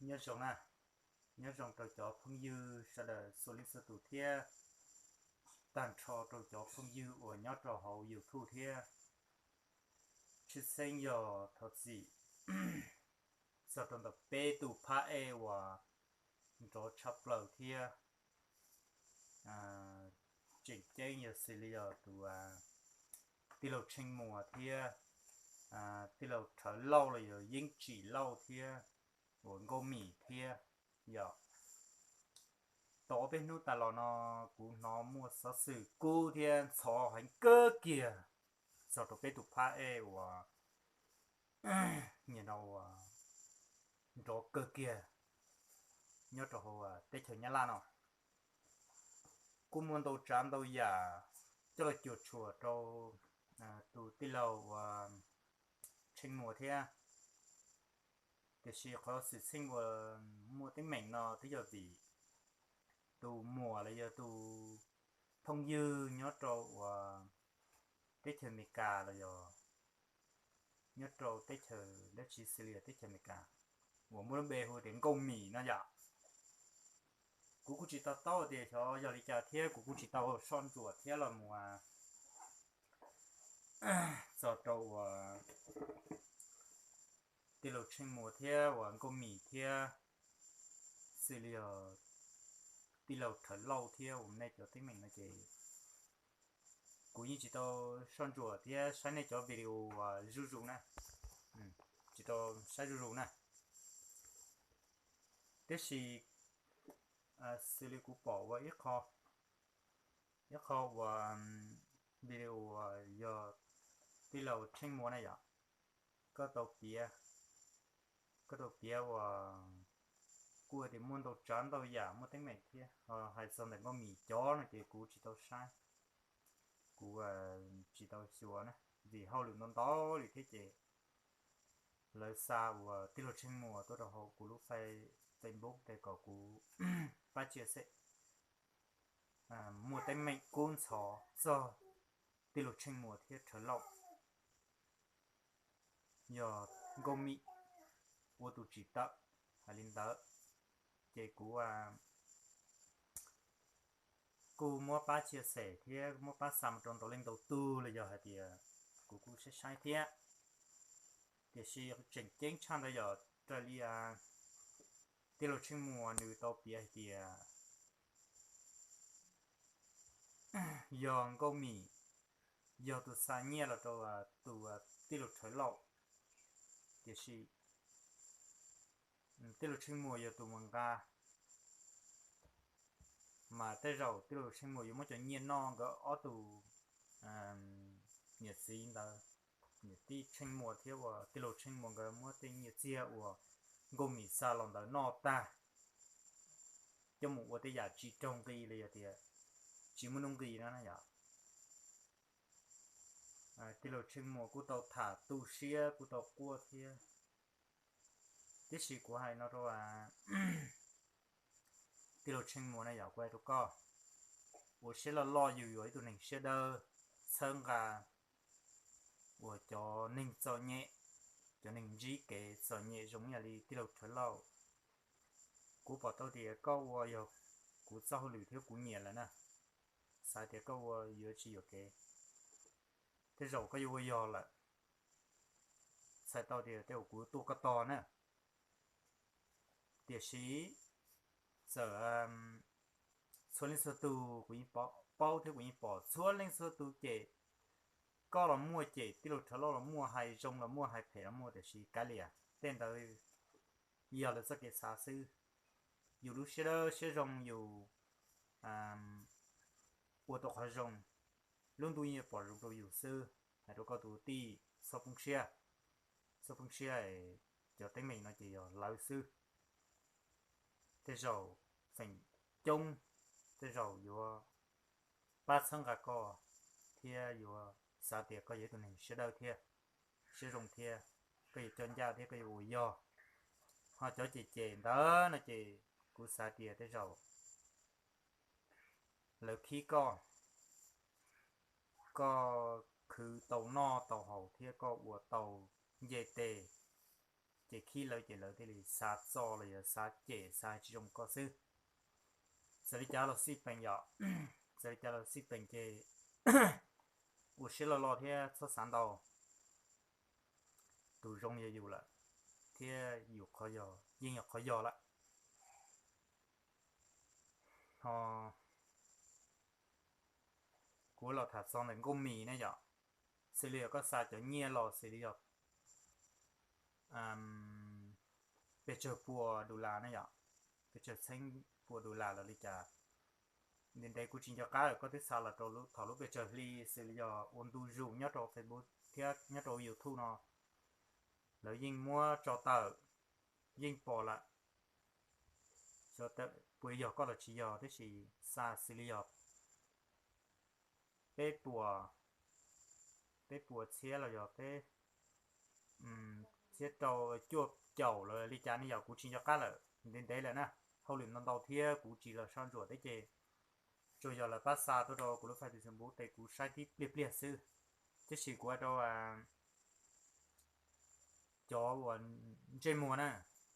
Nyob zoo na, nyob zoo rau cov phooj ywg sawv daws txhua leej txhua tus thiab tag nrho rau cov phooj ywg uas nyob rau hauv YouTube thiab. Tshwj xeeb yog thov txim txog rau ntawm peb tus phab ej uas nrov tshaj plaws thiab tseem ceeb yog xws li yog tus tij laug Tsheej Muas thiab tij laug Rhawv Lauj los yog Yeeb Tsim Lauj thiab uas Nkauj Mim thiab yom. Tau ob peb hnub tas los no kuv hnov muaj xov xwm kub thiab ntxhov heev kawg kiag txog rau peb tus phab ej uas nyiam no uas nrov kawg kiag nyob rau hauv teb chaws Nyab Laj no. Kuj muaj ntau tsav ntau yam coj los cuam tshuam rau tus tij laug uas Tsheej Muas thiab. Tiam sis qhov xwm txheej uas muaj teeb meem no twb yog vim tus muam los yog tus phooj ywg nyob rau uas teb chaws Amelikas los yog nyob rau teb chaws dab tsi xws li teb chaws Amelikas uas muaj lub npe hu tias Nkauj Mim no yom. Kuv kuj tsis to taub tias xyov yog li cas thiab kuv kuj tsis tau soj ntsuam thiab los mus txog rau uas tij laug Tsheej Muas thiab uas Nkauj Mim thiab xws li yog tij laug Rhawv Lauj thiab uas nej cov teeb meem no ces kuv yeej tsis tau soj ntsuam thiab saib nej cov video uas zuj zus na, tsis tau saib zuj zus na. Tiam sis xws li kuv pom ua ib qho, ib qho uas video uas yog tij laug Tsheej Muas na yom, koj tau piav, koj tau piav uas kuj tias muaj ntau tsav ntau yam muaj teeb meem thiab ho hais txog ntawm Nkauj Mim cov no ces kuv tsis tau saib, kuv tsis tau xyuas na, vim hauj lwm ntau ntau li thiab ces lawv xa uas tij laug Tsheej Muas tuaj rau hauv kuv lub Face, Facebook ces kom kuv pab tsia xem muaj teeb meem kub ntxhov txog tij laug Tsheej Muas thiab Rhawv Lauj, yog Nkauj Mim ua tus tsim tawm hais li ntawd, ces kuv kuj muab pab tsia xem thiab muab pab xa mus rau ntau leej ntau tug los yog hais tias kuv kuj saib saib thiab. Tiam sis tseem ceeb tshaj ntawd yog raws li tij laug Tsheej Muas nws tau piav hais tias yog Nkauj Mim yog tus xa nyiaj los rau tus tij laug Rhawv Lauj, tiam sis tij laug Tsheej Muas yog tus mus nqa, mas tej zaum tij laug Tsheej Muas yuav muab cov nyiaj noj nkawd ob tug niam txiv ntawd, niam tij Tsheej Muas thiab uas tij laug Tsheej Muas nkawd muab tej nyiaj txiag uas Nkauj Mim xa los ntawd noj tag, coj mus ua tej yam tsis raug nqi los yog tias tsis muaj nuj nqis no na yom. Tij laug Tsheej Muas kuj tau tham tu siab kuj tau quaj thiab. Tiam sis kuv hais no rau tij laug Tsheej Muas na yom, kuv hais rau koj, ua siab loj loj, yus yog ib tug neeg siab dawb, txhawb nqa uas cov neeg txom nyem, cov neeg ntsib kev txom nyem zoo ib yam li tij laug Rhawv Lauj. Kuv pom tau tias koj ua yog kuv txoj hauj lwm thiab kuv nyiam lawm na, xav tias koj ua yuav tsis yuam kev, tej zaum koj yuav ua yog lawm, txhais tau tias tej zaum kuv tuaj koj tog na. Tiam sis txawm txhua leej txhua tus kuv yeej paub thiab kuv yeej pom txhua leej txhua tus cem, koj los muaj cem, tij laug Rhawv Lauj los muaj, hais zoo los muaj, hais phem los muaj, tiam sis kav liam, tej ntawd yog lawv txoj kev xav xwb. Yus lub siab dawb siab zoo, yus ua tau qhov zoo, lub ntuj yeej pom zoo rau yus xwb. Hais rau koj tus tij, txhob poob siab, txhob poob siab, cov teeb meem no ces yog lawv xwb. Tej zaum feem coob tej zaum yuav pab txhawb nqa koj thiab yuav xav tias koj yog ib tug neeg siab dawb thiab siab zoo thiab, koj yuav coj ncaj thiab koj yuav ua yog. Ho cov cem cem ntawd no ces kuv xav tias tej zaum lawv khib koj, koj khwv tau noj tau haus thiab koj ua tau nce tes, ces khib lawv ces lawv thiaj li xav txo los yog xav cem xav tsis zoo koj xwb. Txawm li cas los xij peem yom, txawm li cas los xij peem ces ua siab loj loj thiab txhob xav ntau. Tus zoo yog yus lawm, thiab yus qhov yog yeej yog qhov yog lawm. Ho kuv los tham txog ntawm Nkauj Mis ne yom, xws li yog koj xa cov nyiaj los xws li yog pes tsawg pua dollar ne yom, pes tsawg txheeb pua dollar los li cas, ntev ntev kuv tsis nco qab lawm, koj twb xa los rau thaum lub pes tsawg hli xws li yog ua ntu zus nyob rau Facebook thiab nyob rau YouTube no, lawv yeej muab tso tawm, yeej pom lawm. Puas yog koj los tsis yog, tab sis xa xws li yog peb puas, peb puas txhiab los yog peb txhiab rau cuaj caum los li cas ne yom, kuv tsis nco qab lawm, ntev ntev lawm na, hauj lwm ntau ntau thiab kuv tsis los soj ntsuam thiab ces tsuas yog lawv pab xa tuaj rau kuv lub Facebook tes kuv saib tib pliag pliag xwb. Tab sis kuv hais rau cov uas ntsej muag na,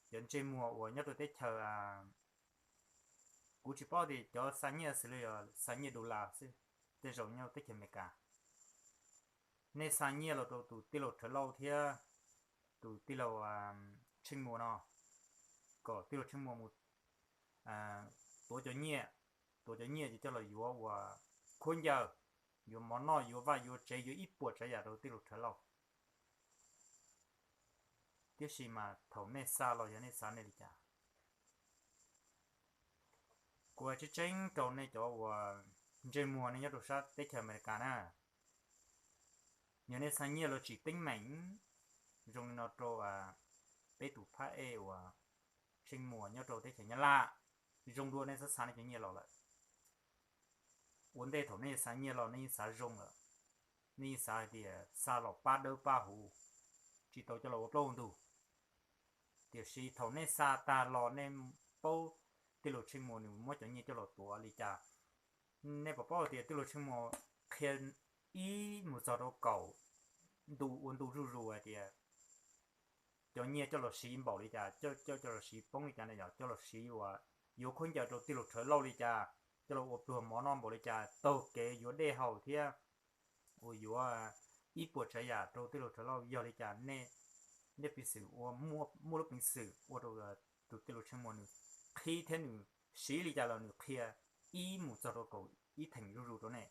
cov ntsej muag uas nyob rau teb chaws, kuv tsis paub tias cov xa nyiaj xws li yog xa nyiaj dollar xwb, tej zaum nyob teb chaws Amelikas, nej xa nyiaj los rau tus tij laug Rhawv Lauj thiab tus tij laug Tsheej Muas no, kom tij laug Tsheej Muas mus tuav cov nyiaj, tuav cov nyiaj ces coj los yuav ua khaub ncaws, yuav mov noj, yuav vaj yuav tsev, yuav ib puas tsav yam rau tij laug Rhawv Lauj. Tiam sis mas thaum nej xa los yog nej xav nej li cas? Kuv hais tseeb tseeb rau nej cov uas ntsej muag nej nyob rau sab teb chaws Amelikas na, yog nej xa nyiaj los tsim teeb meem zoo li no rau peb tus phab ej uas Tsheej Muas nyob rau teb chaws Nyab Laj, zoo dua nej xav xa nej cov nyiaj los lawm. Ua ntej thaum nej xa nyiaj los nej yeej xav zoo lawm, nej yeej xav hais tias xa los pab dawb pab huv, tsis tau coj los ua plaub ua ntug. Tiam sis thaum nej xa tag los nej paub tij laug Tsheej Muas nws muab cov nyiaj coj los tuav li cas. Nej puas paub tias tij laug Tsheej Muas qhia ib mus txog rau kaum ntu ua ntu zuj zus hais tias cov nyiaj coj los siv npaum li cas, coj coj los siv poob li cas na yom, coj los siv uas yuav khaub ncaws rau tij laug Rhawv Lauj li cas, coj los ua pluag mov noj npaum li cas, taug kev yuav dej haus thiab uas yuav ib puas tsav yam rau tij laug Rhawv Lauj yog li cas, nej, nej peev xwm ua, muaj lub peev xwm ua rau tus tij laug Tsheej Muas nws qhib thiab nws siv li cas los nws qhia ib mus txog rau kaum ib theem zuj zus rau nej.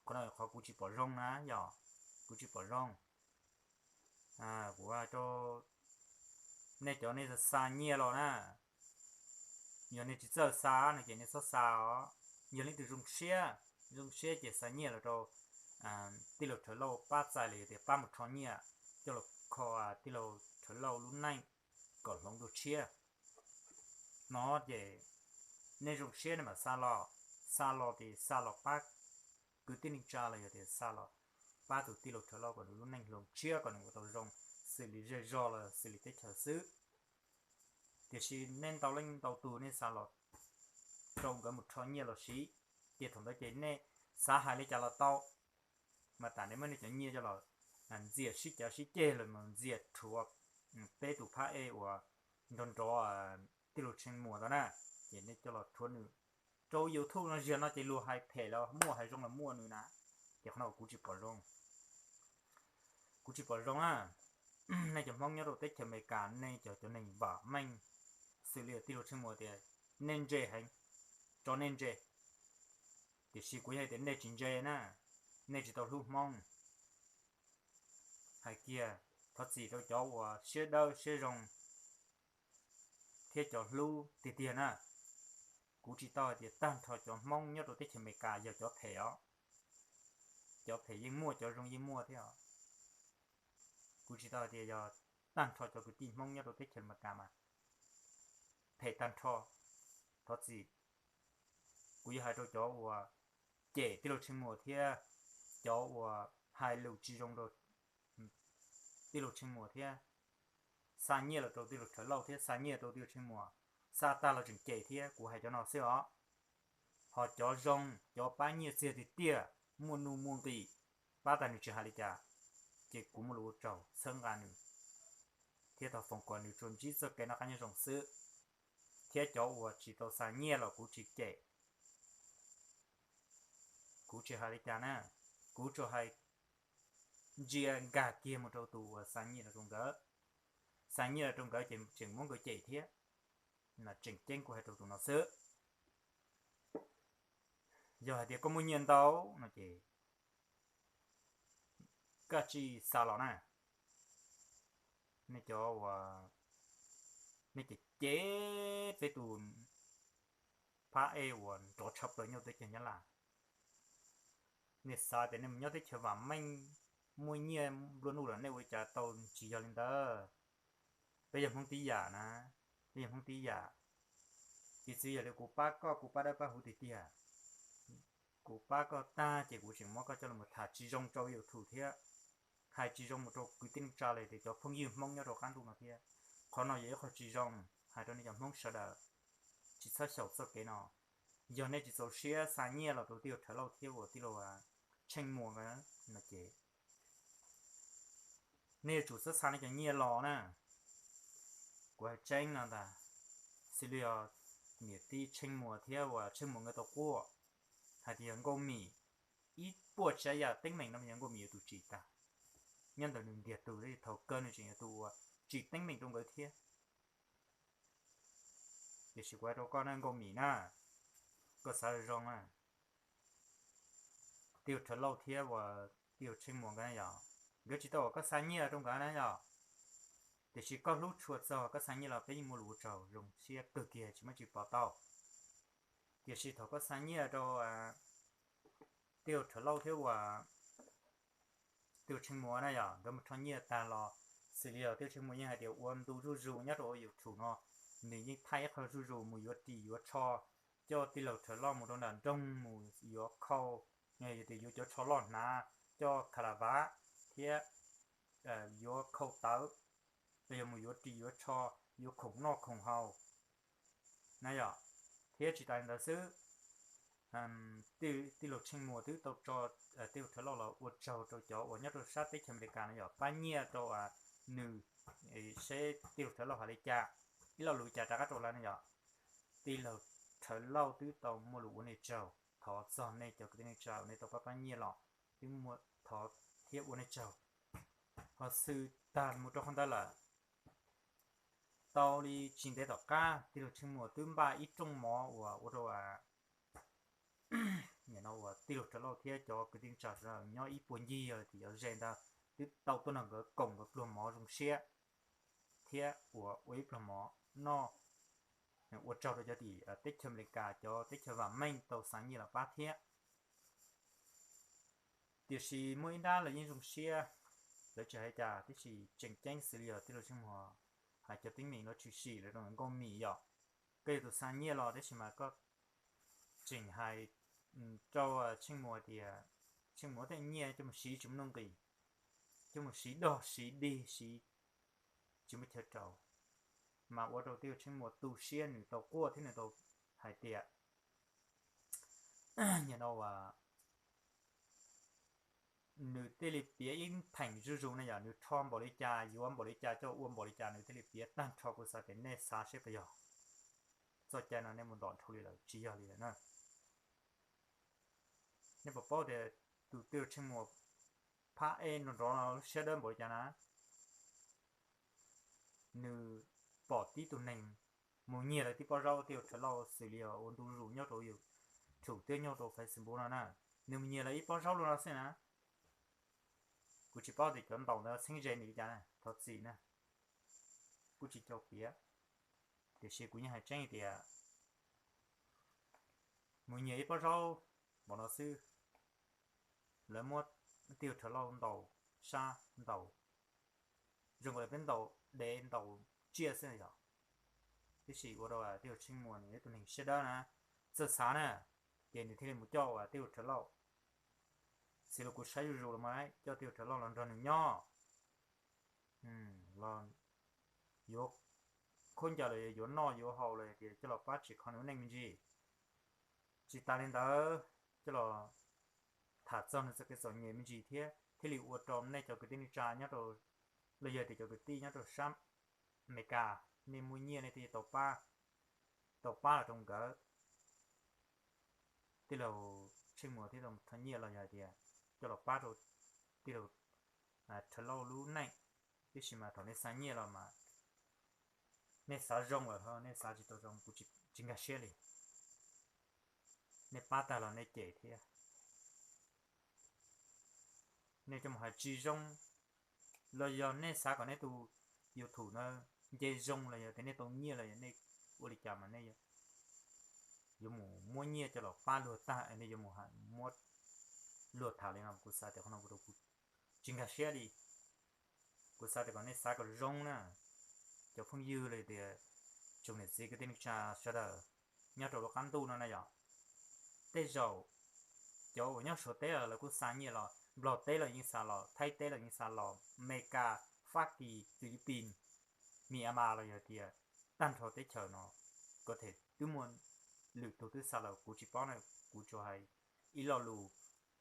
Qhov no qhov kuv tsis pom zoo na yom, kuv tsis pom zoo. Kuv rau nej cov nej xa nyiaj los na, yog nej tsis txawj xa no ces nej txhob xa os. Yog leej twg zoo siab, zoo siab ces xa nyiaj los rau tij laug Rhawv Lauj pab txais los yog tias pab mus rho nyiaj coj los kho tij laug Rhawv Lauj lub neej kom hloov dua tshiab no ces nej zoo siab nej mam xa los, xa los ces xa los pab kwv tij neej tsa los yog tias xa los pab tus tij laug Rhawv Lauj kom nws lub neej hloov tshiab kom nws ua tau zoo xws li zej zog los xws li teb chaws xwb. Tiam sis nej ntau leej ntau tus nej xa los rau nkawd mus rho nyiaj los siv, ces thaum ntawd ces nej xav hais li cas los tau, mas tas nej muab nej cov nyiaj coj los ntxias sib cav sib ceg los mus ntxias rhuav peb tus phab ej uas nrov nrov tij laug Tsheej Muas ntawd na, ces nej coj los rhuav nws rau YouTube no, zaum no ces luag hais phem los muaj, hais zoo los muaj nws na, ces qhov no kuv tsis pom zoo. Kuv tsis pom zoo na. Nej cov Hmoob nyob rau teb chaws Amelikas nej cov, cov neeg vam meej xws li tij laug Tsheej Muas tias nej ntse heev, tso nej ntse. Tiam sis kuv yog tias nej tsis ntse na, nej tsis tau hlub Hmoob. Hais kiag thov txim rau cov uas siab dawb siab zoo thiab cov hlub tiag tiag na. Kuv tsis tau hais tias tag nrho cov Hmoob nyob rau teb chaws Amelikas yog cov phem os. Cov phem yeej muaj, cov zoo yeej muaj thiab os. Kuv tsis tau hais tias yog tag nrho cov kwv tij Hmoob nyob rau teb chaws Amelikas mas phem tag nrho. Thov txim, kuv yuav hais rau cov uas cem tij laug Tsheej Muas thiab cov uas hais lus tsis zoo rau tij laug Tsheej Muas thiab xa nyiaj los rau tij laug Rhawv Lauj thiab xa nyiaj rau tij laug Tsheej Muas, xa tag los tseem cem thiab, kuv hais cov no xwb os. Ho cov zoo, cov pab nyiaj txiag tiag tiag, muaj nuj muaj nqis, pab tag nws tsis hais li cas, ces kuv muaj lus ua tsaug txhawb nqa nws. thiab thov foom kom nws tsuas ntsib txoj kev noj qab nyob zoo xwb. Thiab cov uas tsis tau xa nyiaj los kuv tsis cem, kuv tsis hais li cas na, kuv tsuas hais ntsia nkag kiag mus rau tus uas xa nyiaj los rau nkawd. Xa nyiaj los rau nkawd ces tseem muab nkawd cem thiab. Tseem ceeb kuv hais rau tus no xwb. Yog hais tias koj muaj nyiaj ntau no ces koj tsis xa los na. Nej cov uas nej cem cem peb tus phab ej uas nrov tshaj plaws nyob teb chaws Nyab Laj, nej xav tias nej mus nyob teb chaws vam meej, muaj nyiaj nplua nuj los nej ua cas tau? Tsis yog li ntawd. Peb yog Hmoob tib yam na, peb yog Hmoob tib yam. Piv txwv yog li kuv pab koj, kuv pab dawb pab huv tiag tiag, kuv pab koj tag ces kuv tseem muab koj coj los tham tsis zoo rau YouTube thiab, hais tsis zoo mus rau kwv tij neej tsa los tias cov phooj ywg Hmoob nyob rau qab ntuj no thiab. Qhov no yog ib qho tsis zoo, hais rau nej cov Hmoob sawv daws tsis txhob xyaum txoj kev no. Yog nej tsis txaus siab xa nyiaj los rau tij laug Rhawv Lauj thiab uas tij laug Tsheej Muas no ces nej yuav tsum xav xa nej cov nyiaj los na. Kuv hais tseeb no ntag, xws li os, niam tij Tsheej Muas thiab uas Tsheej Muas nkawd tau quaj hais tias yog Nkauj Mim, ib puas tsav yam teeb meem no yog Nkauj Mim yog tus tsim tag. Nyob ntawm nws ntiag tug thiab thaum kawg nws tseem yog tus uas tsim teeb meem rau nkawd thiab. Tiam sis kuv hais rau koj na Nkauj Mim na, koj xav zoo na, tij laug Rhawv Lauj thiab uas tij laug Tsheej Muas nkawd na yog, nkawd tsis tau kom koj xa nyiaj rau nkawd na yog. Tiam sis koj hlub tshua txog koj xa nyiaj los peb yeej muaj lus ua tsaug zoo siab kawg kiag tsis muaj tsis pom tau. Tiam sis thaum koj xa nyiaj rau tij laug Rhawv Lauj thiab uas tij laug Tsheej Muas na yog, nkawd mus rho nyiaj tag los xws li yog tij laug Tsheej Muas yeej hais tias ua ntu zuj zus nyob rau YouTube no, nws yeej thaij ib qho zuj zus mus yuav ris yuav tsho, coj tij laug Rhawv Lauj mus rau nram nroog mus yuav khau, yog tias yuav cov tsho loj hnav, coj kha la vav thiab yuav khau tawv, los yog mus yuav ris yuav tsho, yuav khoom noj khoom haus na yom. Thiab tsis tas li ntawd xwb, tij laug Tsheej Muas twb tau tso tij laug Rhawv Lauj los ua tsaug rau cov uas nyob rau sab teb chaws Amelikas no yog pab nyiaj rau nws seb tij laug Rhawv Lauj hais li cas, ib lo lus cas rov qab rau lawv no yom. Tij laug Rhawv Lauj twb tau muaj lus ua nej tsaug, thov txog nej cov kwv tij neej tsa uas nej tau pab pab nyiaj los, twb muaj thov thiab ua nej tsaug. Ho xwm tag mus rau qhov ntawd lawm, tau li tsis ntev tom qab tij laug Tsheej Muas twb npaj ib rooj mov uas ua rau nim no uas tij laug Rhawv Lauj thiab cov kwv tij neej tsa sawv daws nyob ib puag ncig yog tias yov ze ntawd twb tau tuaj nrog nkawd koom nkawd pluag mov zoo siab thiab uas ua ib pluag mov noj ua tsaug rau cov tim teb chaws Amelikas cov teb chaws vam meej tau xa nyiaj los pab thiab. Tiam sis muaj ib nrab lawv yeej zoo siab, lawv tsis hais cas tab sis tseem ceeb xws li yog tij laug Tsheej Muas hais cov teeb meem no tshwm sim lawv rau Nkauj Mim yom. Koj yog tus xa nyiaj los tab sis mas koj tseem hais rau Tsheej Muas tias Tsheej Muas tej nyiaj coj mus siv tsis muaj nuj nqis, coj mus siv dog siv dig siv tsis muaj chaw rau, mas ua rau tij laug Tsheej Muas tu siab nws tau quaj thiab nws tau hais tias nim no nws thiaj li piav ib theem zuj zus na yom, nws rho npaum li cas yuav npaum li cas coj ua npaum li cas nws thiaj li piav tag nrho. Kuv xav tias nej xav seb puas yog txoj cai no nej mus ntom dhau li lawm tsis yog li lawm na. Nej puas paub tias tus tij laug Tsheej Muas phab ej nrov nrov no siab dawb npaum li cas na? Nws pom tib tug neeg mus nyiag lawv tib pob zaub, tij laug Rhawv Lauj xws li ua ntu zus nyob rau YouTube thiab nyob rau Facebook no na, nws mus nyiag lawv ib pob zaub li no xwb na. Kuv tsis paub tias cov ntaus ntawd txheeb ze nws li cas na, thov txim na, kuj tsis tau piav. Tiam sis kuv yeej hais tseeb tias mus nyiag ib pob zaub npaum no xwb, lawv muab tij laug Rhawv Lauj ntaus sab ntaus zoo nkaus li peb ntaus dev ntaus tsiaj xwb yom. Tiam sis ua rau tij laug Tsheej Muas nws yog tus neeg siab dawb na, txawj xav na, ces nws thiaj li mus coj tij laug Rhawv Lauj. Xws li kuv saib zuj zus los mas coj tij laug Rhawv Lauj los nrog nws nyob, los yuav khaub ncaws los yuav noj yuav haus los tias coj los pab tsim kho nws lub neej me ntsis. Tsis tas li ntawd, coj los tham txog nws txoj kev txom nyem me ntsis thiab thiaj li ua rau nej cov kwv tij neej tsa nyob rau, los yog tias cov kwv tij nyob rau sab Amelikas, nej muaj nyiaj nej thiaj tau pab, tau pab los rau nkawd, tij laug Tsheej Muas thiaj tau thov nyiaj los yog hais tias coj los pab rau tij laug Rhawv Lauj lub neej. Tiam sis mas thaum nej xa nyiaj los mas nej xav zoo lawm ho nej xav tsis tau zoo kuv tsis nkag siab li. Nej pab tag los nej cem thiab. Nej coj mus hais tsis zoo los yog nej xav kom nej tus YouTube no nce zoo los yog tias nej tau nyiaj los yog nej ua li cas mas nej yuav mus muab nyiaj coj los pab luag tag es nej yuav mus muab luag tham li no, kuv xav tias qhov no kuv tsis nkag siab li. Kuv xav tias kom nej xav kom zoo na, cov phooj ywg los yog tias tsoom niam txiv kwv tij neej tsa sawv daws nyob rau lub qab ntuj no na yom. Tej zaum cov uas nyob Suav teb los lawv kuj xa nyiaj los, Nplog teb los yeej xa los, Thaib teb los yeej xa los, Amelikas, Fab Kis, Filipis, Myanmar los yog tias tag nrho teb chaws no, kuv them twb muaj lwm tus twb xa los kuv tsis paub na. Kuv tsuas hais ib lo lus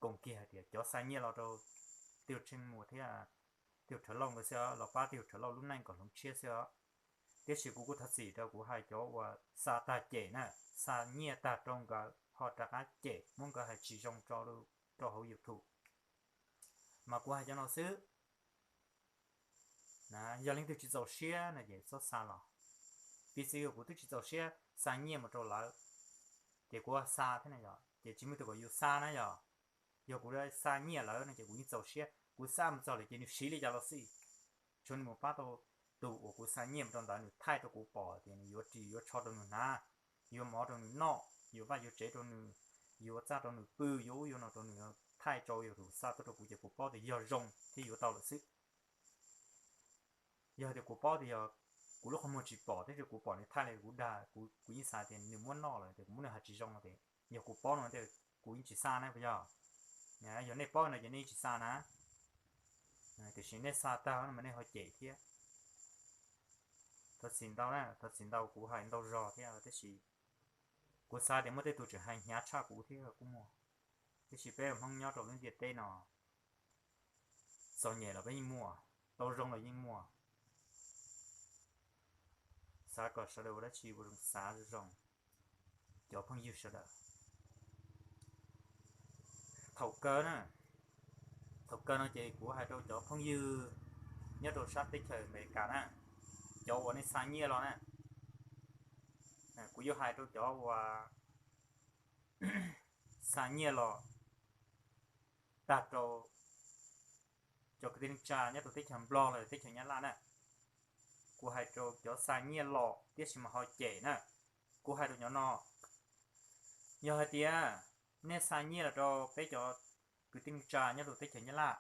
koom kiag hais tias cov xa nyiaj los rau tij laug Tsheej Muas thiab tij laug Rhawv Lauj nkawd xwb os, los pab tij laug Rhawv Lauj lub neej kom hloov tshiab xwb os. Tiam sis kuv kuj thov txim rau kuv hais cov uas xa tag cem na, xa nyiaj tag rau nkawd ho rov qab cem muab nkawd hais tsis zoo rau hauv YouTube. Mas kuv hais cov no xwb. Yog leej twg tsis txaus siab no ces txhob xa los. Piv txwv yog kuv twb tsis txaus siab xa nyiaj mus rau lawv, ces kuv xa thiab na yom, ces tsis muaj tus kom yus xa na yom. Yog kuv xa nyiaj lawv no ces kuv yeej txaus siab, kuv xa mus txog lawm ces nws siv li cas los xij, tsuav nws mus pab tau tus uas kuv xa nyiaj mus rau ntawd nws thaij rau kuv pom tias nws yuav ris yuav tsho rau nws hnav, yuav mov rau nws noj, yuav vaj yuav tsev rau nws, yuav txaj rau nws pw, yuav ub yuav no rau nws, thaij tso yog tus xa tuaj rau kuv ces kuv paub tias yog zoo thiab yuav tau lawm xwb. Yog tias kuv paub tias yog kuv lub qhov muag tsis pom thiab kuv pom nws thaij li kuv dag, kuv yeej xav tias nws muab noj lawm ces kuv muab nws hais tsis zoo no ces yog kuv paub no tias kuv yeej tsis xa na puas yog? Yog nej paub no ces nej yeej tsis xa na. Tiam sis nej xa tag no mas nej ho cem thiab. Thov txim ntau na, thov txim ntau kuv hais ntau zog thiab tab sis kuv xav tias muaj tej tus tseem hais hnyav tshaj kuv thiab kuj muaj. Tiam sis peb Hmoob nyob rau lub ntiaj teb no, txom nyem los peb yeej muaj, tau zoo los yeej muaj. Xav kom sawv daws ua dab tsi ua zoo xav zoo zoo, cov phooj ywg sawv daws. Thaum kawg na, thaum kawg no ces kuv hais rau cov phooj ywg nyob rau sab teb chaws Amelikas na, cov uas nej xa nyiaj los na, kuv yuav hais rau cov uas xa nyiaj los tag rau cov kwv tij neej tsa nyob rau teb chaws Nplog los teb chaws Nyab Laj na. Kuv hais rau cov xa nyiaj los tiam sis mas ho cem na, kuv hais rau cov no, yog hais tias nej xa nyiaj los rau peb cov kwv tij neej tsa nyob rau teb chaws Nyab Laj,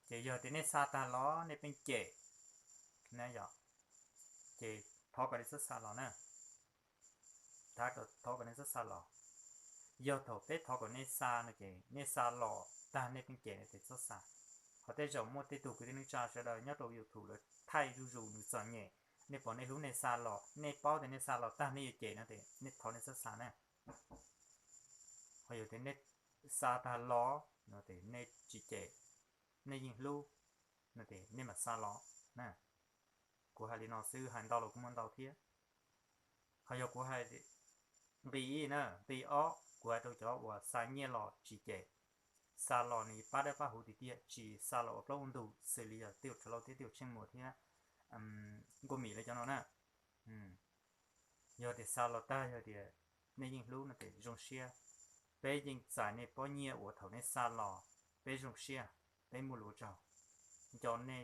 ces yog tias nej xa tag los nej pheej cem na yom, ces thov kom nej txhob xa los na. Thov kom nej txhob xa los. Yog thaum peb thov kom nej xa no ces nej xa los tag nej pheej cem no ces txhob xa. Ho tej zaum muaj tej tug kwv tij neej tsa sawv daws nyob rau YouTube lawv thaij zuj zus nws txom nyem, nej pom nej hlub nej xa los, nej paub tias nej xa los tag nej yuav cem no ces nej thov nej txhob xa na. Ho yog tias nej xa tag los no ces nej tsis cem, nej yeej hlub no ces nej mam xa los na. Kuv hais li no xwb, hais ntau los kuj muaj ntau thiab. Ho yog kuv hais nqi ib na, nqi ob kuv hais rau cov uas xa nyiaj los tsis cem, xa los nws pab dawb pab huv tiag tiag, tsis xa los ua plaub ua ntug xws li yog Tij Rhawv Lauj thiab Tij Tsheej Muas thiab Nkauj Mim lawv cov no na. Yog tias xa los tag yog tias nej yeej hlub no ces zoo siab, peb yeej txais nej pob nyiaj uas thaum nej xa los peb zoo siab, peb muaj lus ua tsaug, nco nej